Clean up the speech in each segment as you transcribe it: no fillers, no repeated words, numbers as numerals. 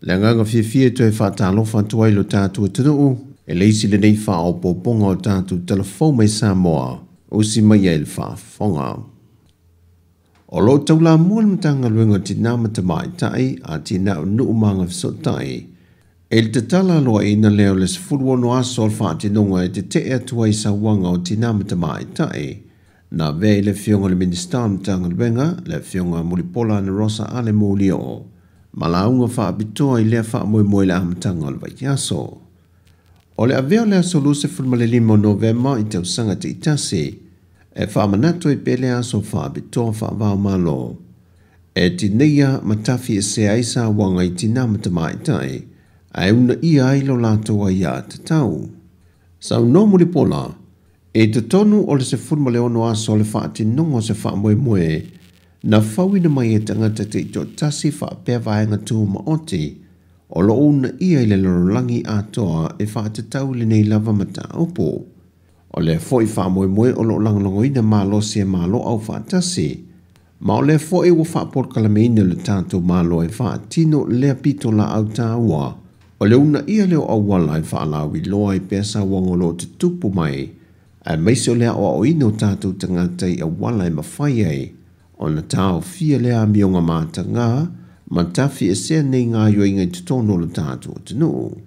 Le agaga fiafia e toe faatalofa atu ai lo tatou atunuu e le isi lenei faaopoopoga o tatou talafou mai Samoa usi mai ai le faafofoga. O loo taulamua le Matagaluega o Tinā ma Tamaitai, Atinae o Nuu ma Agafesootai e le tatala aloaina lea o le 16 aso o le faatinoga e tetee atu ai sauaga o tinā ma tamaitai. Na avea i le afioga i le Minisita o le Matagaluega, le afioga Mulipola Anarosa Ale Molioo, ma lauga faapitoa i lea faamoemoe i le amataga o le vaiaso. O le avea o le aso 25 o Novema i tausaga taitasi e faamanatu ai pea le aso faapitoa faava-o-Malo e tineia ma tafiesea ai sauaga i tinā ma tamaitai ae uunaia ai lo latou aiatatau. Saunoa Mulipola, e totonu o le 16 aso o le faatinoga o se faamoemoe na fauina mai e tagata taitoatasi faapea vaega tumaoti o loo uunaia i le lalolagi atoa e faatatau i lenei lava mataupu. O lea foi faamoemoe o loo lagolagoina malosi e Malo Aufaatasi, ma o lea foi ua faapolokalameina le tatou Malo e faatino lea pito laau taua o le uunaia lea o auala e faalauiloa ai pea sauaga o loo tutupu mai, aemaise o le aoaoina o tatou tagata i auala e mafai ai ona taofia lea amioga mataga ma tafiesea nei gaoioiga i totonu o le tatou atunuu.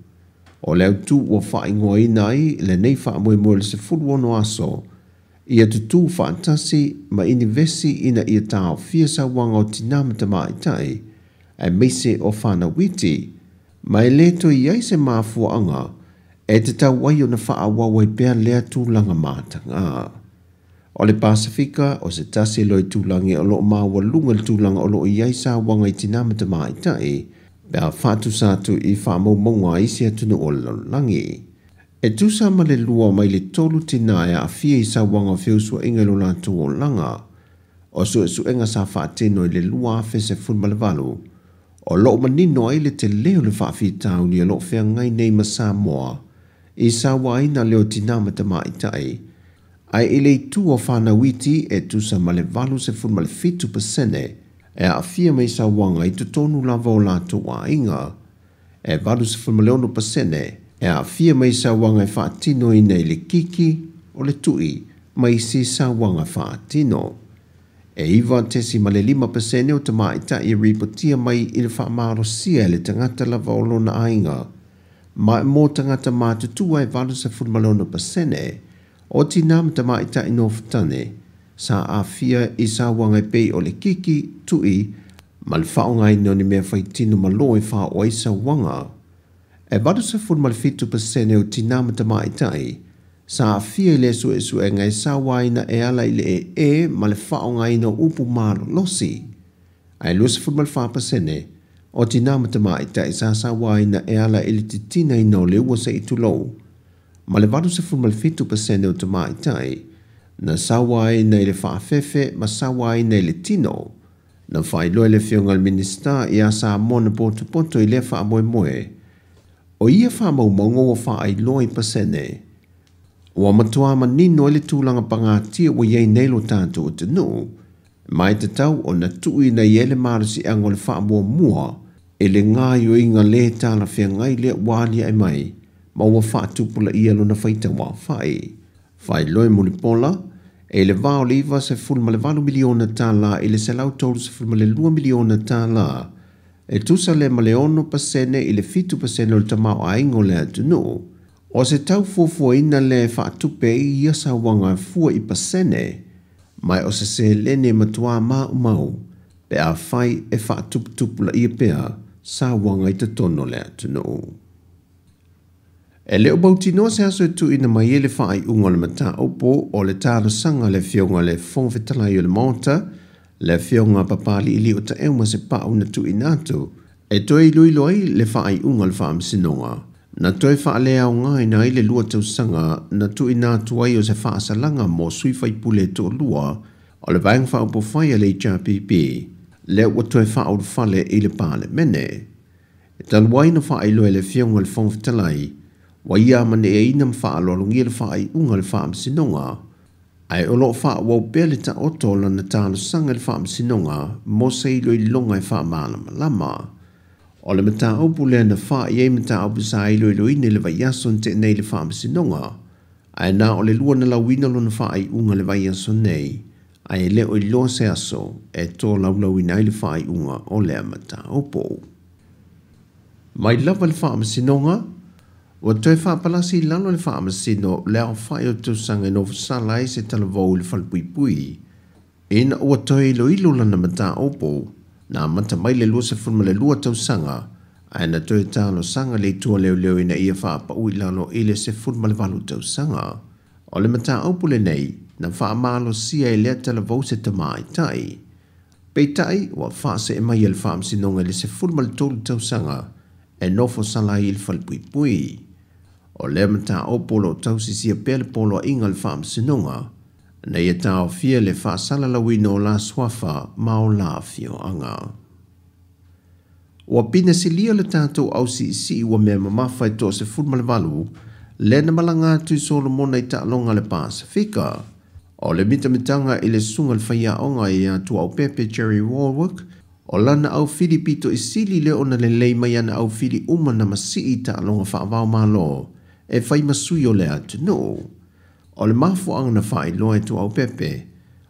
O le autu ua faaigoaina ai lenei faamoemoe o le 16 aso ia tutū faatasi ma inivesi ina ia taofia sauaga o tinā ma tamaitai aemaise o fanau iti, ma e le toe i ai se mafuaaga e tatau ai ona faaauau ai pea lea tulaga mataga. O le Pasifika o se tasi loa itulagi o loo maualuga le tulaga o loo i ai sauaga i tinā ma tamaitai pe a faatusa atu i faamaumauga a isi atunuu o le lalolagi. E tusa ma le 2 mai le 3 tinā e aafia i sauaga o feusuaiga i lo latou olaga. O suesuega sa faatino i le 2018 o loo manino ai le telē o le faafitauli o loo feagai nei ma Samoa i sauaina lea o tinā ma tamaitai, ae i le itu o fanau iti e tusa ma le 87% e aafia mai sauaga i totonu lava o latou aiga, e 86% e aafia mai sauaga e faatinoina i le kiki o le tui ma isi sauaga faatino. E 9.5% o tamaitai e ripotia mai i le faamalosia e le tagata lava o lona aiga, ma mo tagata matutua e 86% o tinā ma tamaitai nofotane sa aafia i sauaga e pei o le kiki, tui ma le faaaogaina o ni mea faitino malo e faaoo ai sauaga. E 87% o tinā ma tamaitai sa aafia i le suesuega e sauaina e ala i le ee ma le faaaogaina o upu malolosi, ae 24% o tinā ma tamaitai sa sauaina e ala i le titinaina o le ua se'i tulou, ma le 87% o tamaitai na sauaina i le faafefe ma sauaina i le tino. Na faailoa e le afioga i le Minisita ia Samoa na potopoto i lea faamoemoe. O ia faamaumauga ua faailoa i pasene ua matua manino ai le tulaga pagatia ua i ai nei lo tatou atunuu, ma e tatau ona tuuina i ai le malosiaga o le faamuamua e le gaoioiga lē talafeagai lea ua aliae mai ma ua faatupulaia lona faitauaofai. Faailoa e Mulipola e le va o le $98 miliona tālā i le $132 miliona tālā e tusa lea ma le 6% i le 7% o le tamaoaiga o le atunuu. O se tau fuafuaina lea e faatupe ai ia sauaga e fua i pasene, ma o se seleni e matuā maumau pe afai e faatuputupulaia pea sauaga i totonu o le atunuu. E le o mautinoa se aso e tuuina mai ai le faaiuga o le mataupu o le talosaga a le afioga i le Fofoga Fetalai o le Maota, le afioga Papali'ili'o Taeu ma se pau na tuuina atu e toe iloilo ai le faaiuga o le faamasinoga na toe faaleaogaina ai le 2 tausaga na tuuina atu ai o se faasalaga mo sui faipule e toalua o le Vaega Faaupufai a le HRPP lea ua toe faaulufale i le Palemene. E talu ai na faailoa e le afioga i le Fofoga Fetalai ua ia amaneeina ma faaaloalogia le faaiuga o le faamasinoga, ae o loo faaauau pea le taoto o lana talosaga i le faamasinoga mo se iloiloga e faamalamalama. O le mataupu lea na faa'i ai mataupu sa iloiloina i le vaiaso na te'a nei i le Faamasinoga, ae na o le lua na lauina lona faaiuga i le vaiaso nei, ae le o iloa se aso e tolaulauina ai le faaiuga o lea mataupu. Mai lava le Faamasinoga, ua toe faapalasi i lalo e le Faamasino le aofai o tausaga e nofosala ai se talavou i le falepuipui, ina ua toe iloilo lana mataupu na amata mai le 22 tausaga, ae na toe talosaga le Itu a Leoleo ina ia faapau i lalo i le 18 tausaga. O le mataupu lenei na faamalosia e lea talavou se tamaitai. Peitai, ua faasee mai e le Faamasinoga i le 13 tausaga e nofo sala ai i le falepuipui. O lea mataupu o lo o tausisia pea le poloaiga a le Faamasinoga ina ia taofia le faasalalauina o la suafa ma o la afioaga. Ua pinesilia le tatou ausiisii ua mea mamafa e toa-18 lea na malaga atu i Solomona i taaloga a le Pasefika. O le mitamitaga i le susuga i le faiaoga ia Tuaopepe Jerry Warwick, o lana aufili pito i sili lea ona lelei mai ana aufili uma na masii i taaloga faava-o-Malo e fai ma sui o le atunuu. O le mafuaaga na faailoa e Tuaopepe,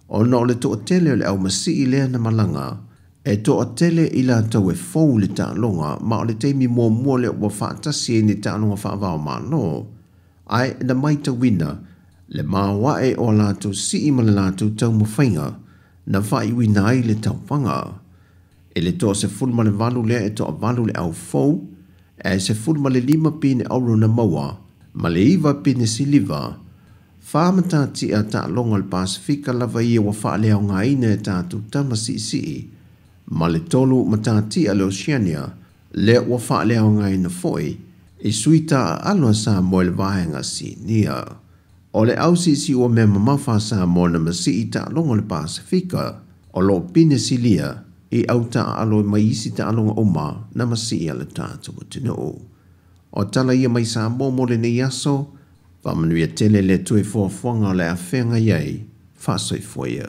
ona o le toatele o le aumasii lea na malaga, e toatele i latou e fou i le taaloga ma o le taimi muamua lea ua faatasi ai ni taaloga faava-o-Malo, ae na matauina le maoae o a latou sii ma le latou taumafaiga na faaiuina ai le tauvaga. I le toa-18 lea e toavalu le au fou, e 15 pine auro na maua ma le 9 pine siliva, fa matatia taaloga o le Pasefika lava ia ua faaleaogaina e tatou tama siisii, ma le 3 matatia le Oceania lea ua faaleaogaina foi i sui taaalo a Samoa i le vaega sinia. O le ausiisii ua mea mamafa a Samoa na masii taaloga o le Pasefika o lo o pinesilia i au taaalo mai isi taaloga uma na masii a le tatou atunuu. O tala ia mai Samoa mo lenei aso, faamanuia tele le Atua i fuafuaga o le a feagai ai, faasoifua ia.